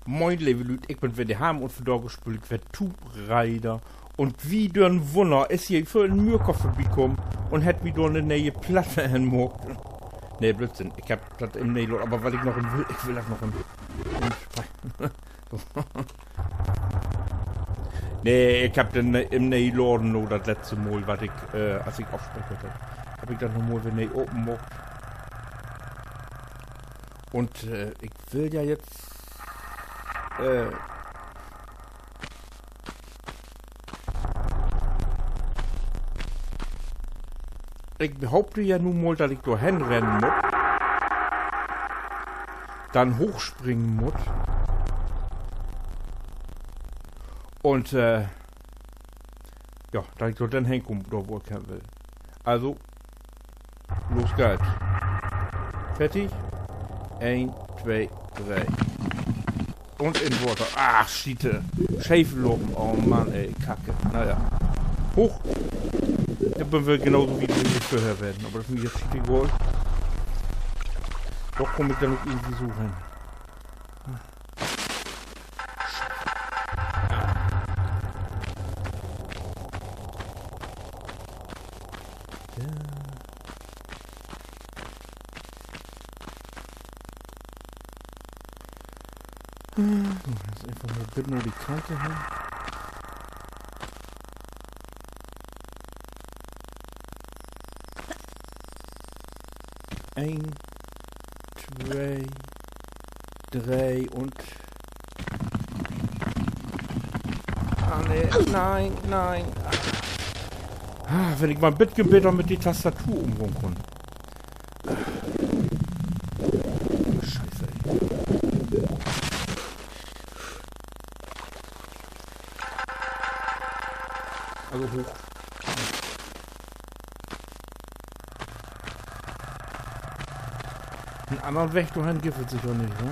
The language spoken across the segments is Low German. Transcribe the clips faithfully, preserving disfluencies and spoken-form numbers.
Moin, leve Lüüd, ik bün weer de Harm un vandaag speel ik weer Tomb Raider. Un wie dör 'n Wunner is hier vör en Müürkopf vörbikamen un hett mi dor 'ne ne'e Platt hen maakt. Nee, Blödsinn, ik hebb dat in Neeload, aver wat ik noch in will, ik will dat noch in, in Nee, ik hebb den in Neeload, no, dat letzte Mal, wat ik, äh, as ik afspeichert hebb, hebb ik dat noch mal weer nee open maakt. Un, äh, ik will ja jetzt, äh, ik behaupte ja nu mal, dat ik dor hen rennen mutt, denn hoochspringen mutt. Un, äh, ja, dat ik dor denn henkaam, dor wo ik hen will. Also, los geiht 't. Fertig? Een, twee, dree. Un in Water. Ach, Schiete. Scheef lopen. Oh Mann, ey, Kacke. Na ja. Hooch. Dor bün ik genau so wiet as vörher ween. Aver dat is mi jetzt schietegal. Dor kaam ik denn ok irgendwie so hen. Ja. So, jetzt eenfach mal bit na de Kant hen. Een, twee, dree un, ah, nee, nee, nee. Ah, wenn ik mal en beten beter mit de Tastatur ümgahn kunn. Scheiße, ey. Also hooch. En annern Weg dorhen gifft dat seker nich, ne?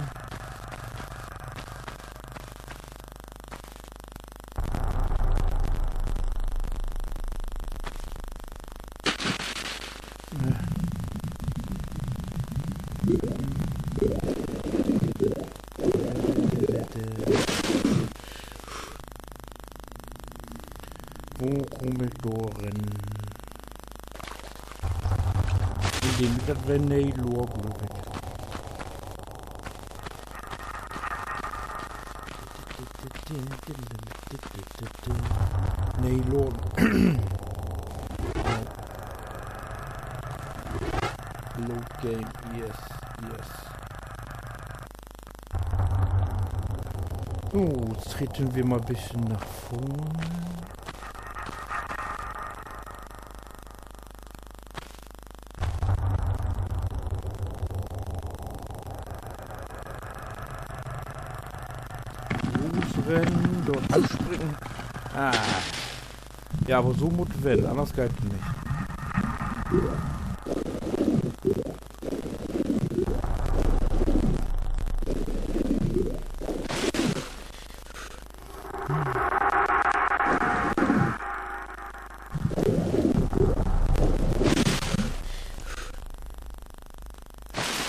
Wo kaam ik dor rin? Indem ik dat weer nee load, glööv ik. Nee, load. Load Game, yes, yes. So, jetzt treten wir mal ein bisschen nach vorne. Losrennen, dor springen. Ah. Ja, aver so mutt ween, anners geiht dat nich.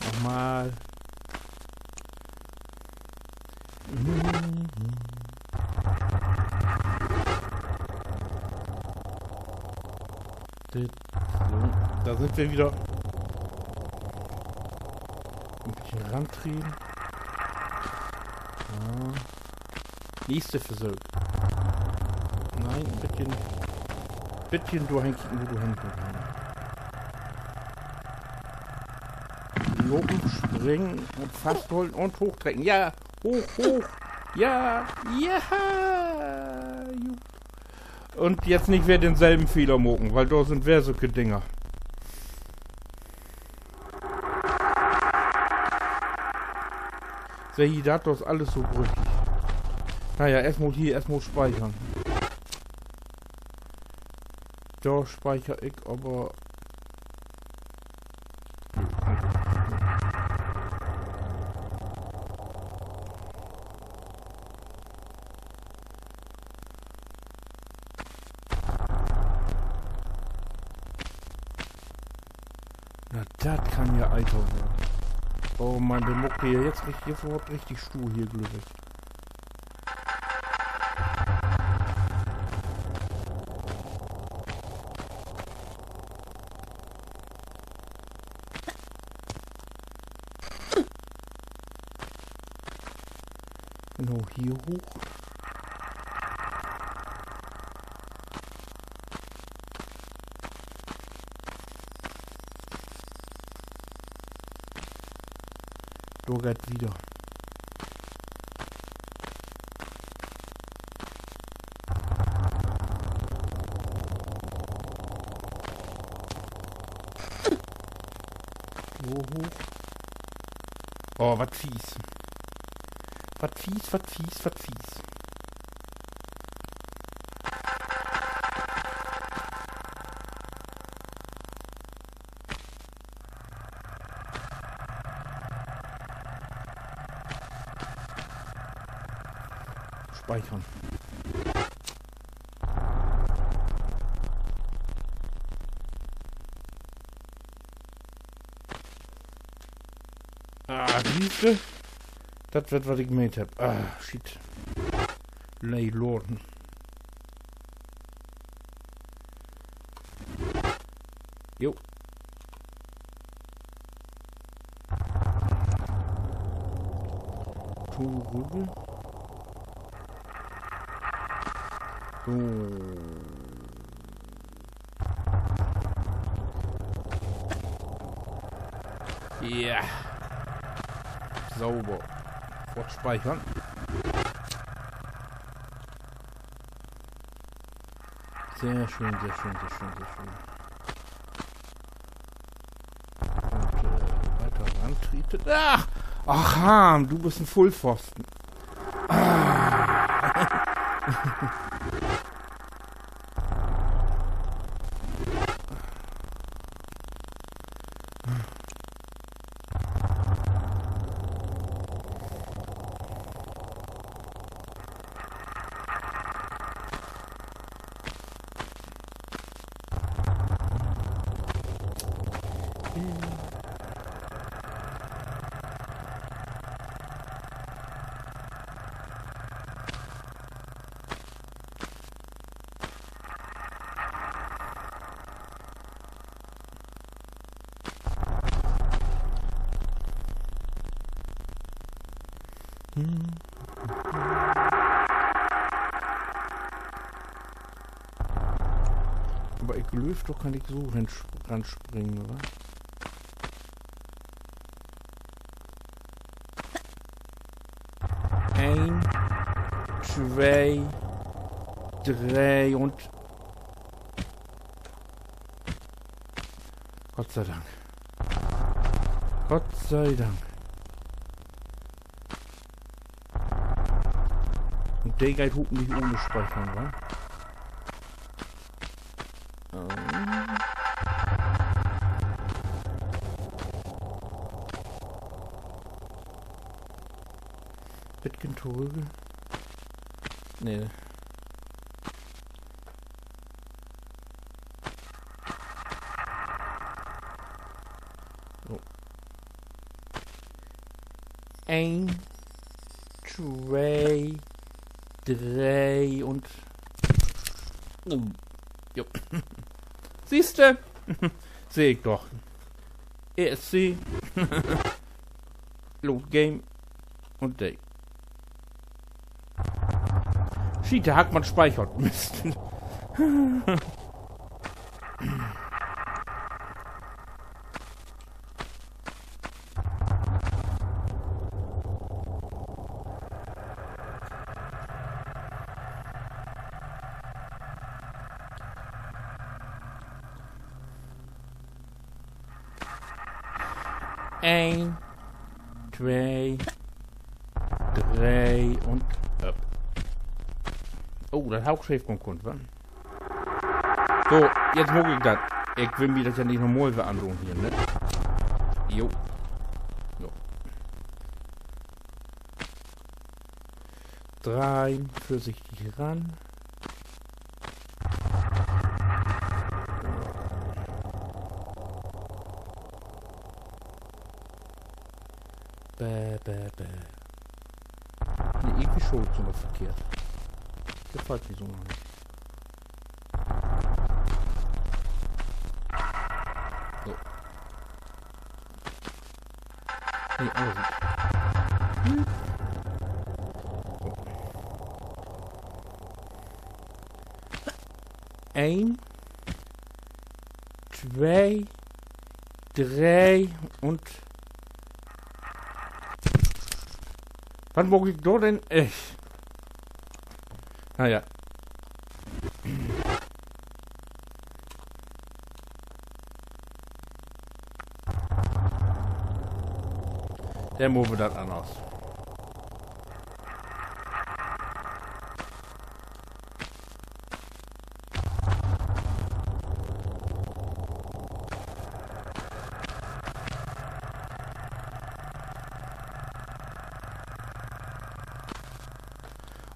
Nochmal. Dit, so, dor sünd wi wedder. En beten rantreden. Ja. Nächste Versuch. Nee, en beten, beten dorhen kieken, wo du hen kannst. Lopen, springen un fasthollen un hoochtrecken. Ja, hooch, hooch. Ja, ja. Gut. Un jetzt nich wedder denselven Fehler maken, wiel dor sünd wedder sülke Dinger. Seh ji dat, dor is allens so brüchig. Na ja, eerstmal hier, eerstmal speichern. Dor speicher ik aver. Na, dat kann ja einfach ween. Oh Mann, de maakt hier jetzt richtig, jetzt warrt richtig stuur hier, glööv ik. Nu hier hooch. Dor geiht wieder. So hooch. Oh, wat fies. Wat fies, wat fies, wat fies. Speichern. Ah, siehste? Dat weer, wat ik meent hebb. Ah, shit. Leeg laden. Jo. Torügge. So. Ja. Sauber. Foort speichern. Sehr schön, sehr schön, sehr schön, sehr schön. Und, äh, weiter rantreten. Ach! Ach, Harm, du büst en Vullpfosten. Ah. Aver ik glööv, dor kann ik so ran, ranspringen, oder? Een, twee, dree un Gott sei Dank. Gott sei Dank. Un de geiht hopentlich ohne Speichern, wa? Ähm. Bitken torügge. Nee. So. Een, twee, dree un, oh. Jo. Siehste? Seh ik doch. E S C. Load Game. Un de. Schiet, dor harr ik man speichert. Mist. Een, twee, dree un up. Oh, dat harr ok scheef gahn kunnt, wa? So, jetzt maak ik dat. Ik will mi dat ja nich noch mal weer andoon hier, ne? Jo. Jo. Dreihn, vörsichtig ran. Bäh, bäh, bäh. Nee, irgendwie schuuv ik so wat verkehrt. Gefallt mi so noch nich. So. Nee, anner Siet. Hm. Een, twee, dree un wat maak ik dor denn? Echt? Na ja. Denn maakt wi dat anners.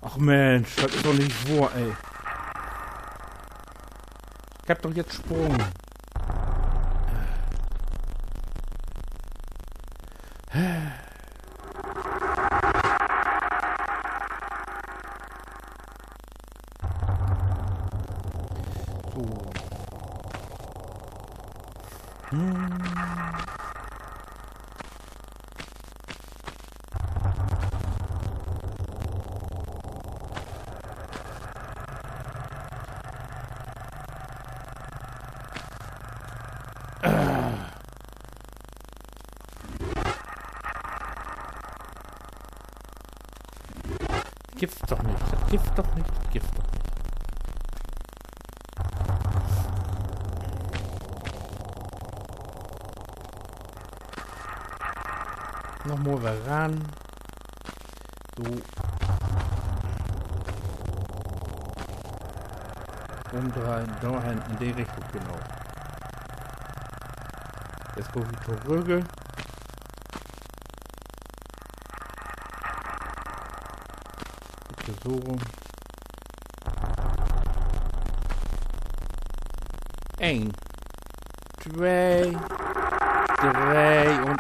Ach Mensch, dat is doch nich wohr, ey. Ik heff doch jetzt Sprung. So. Hm. Gifft doch nich, dat gifft doch nich, dat gifft doch nich. Noch mal weer ran. So. Umdreihen, dorhen, in de Richtung, genau. Jetzt gah ik torügg. Bitte so rum. Een, twee, dree un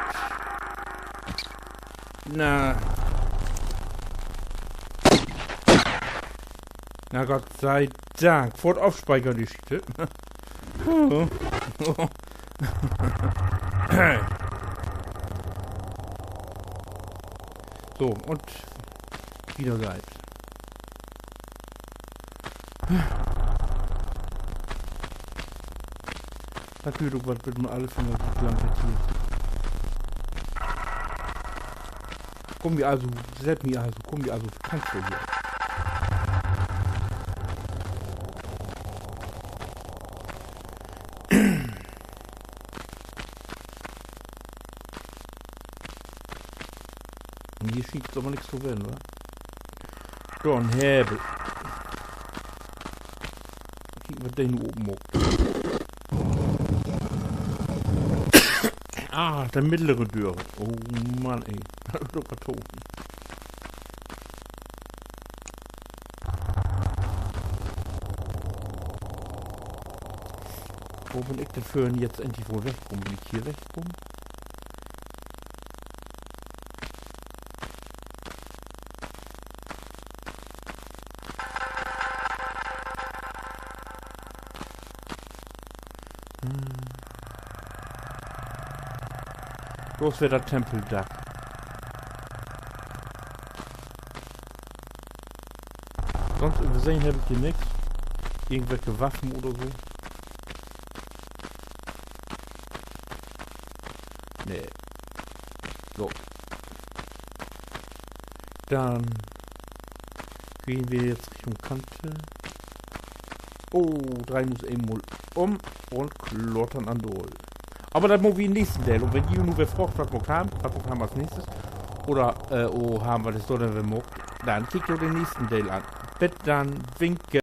na. Na Gott sei Dank. Foort afspeichern, de Schiet. So, un wieder geiht 't. Dat düürt ok wat, bit man alle Finger blank hier. Kumm wi also, sett mi also, kumm wi also, kannst du hier. Un hier schient aver nix to ween, wa? Dor 'n Hebel. Kiek, wat de nu open maakt. Ah, de middlere Döör. Oh Mann, ey. Locker to. Wo bün ik denn vörhen jetzt endlich woll wegkamen? Bün ik hier wegkamen? Hm. Dor is weer dat Tempeldack. Sünst översehn heff ik hier nix. Irgendwelke Waffen oder so. Nee. So. Denn gahn wi jetzt Richtung Kante. Oh, dreihn us eenmal üm un klattern an dal. Aver dat maakt wi in'n nächsten Deel. Un wenn ji nu weer fraagt, wat wi maakt hebbt, wat wi maakt hebbt as nächstes, oder, äh, oh, hebbt wi dat so denn weer maakt, denn kiekt jo den nächsten Deel an. Bit denn, winke.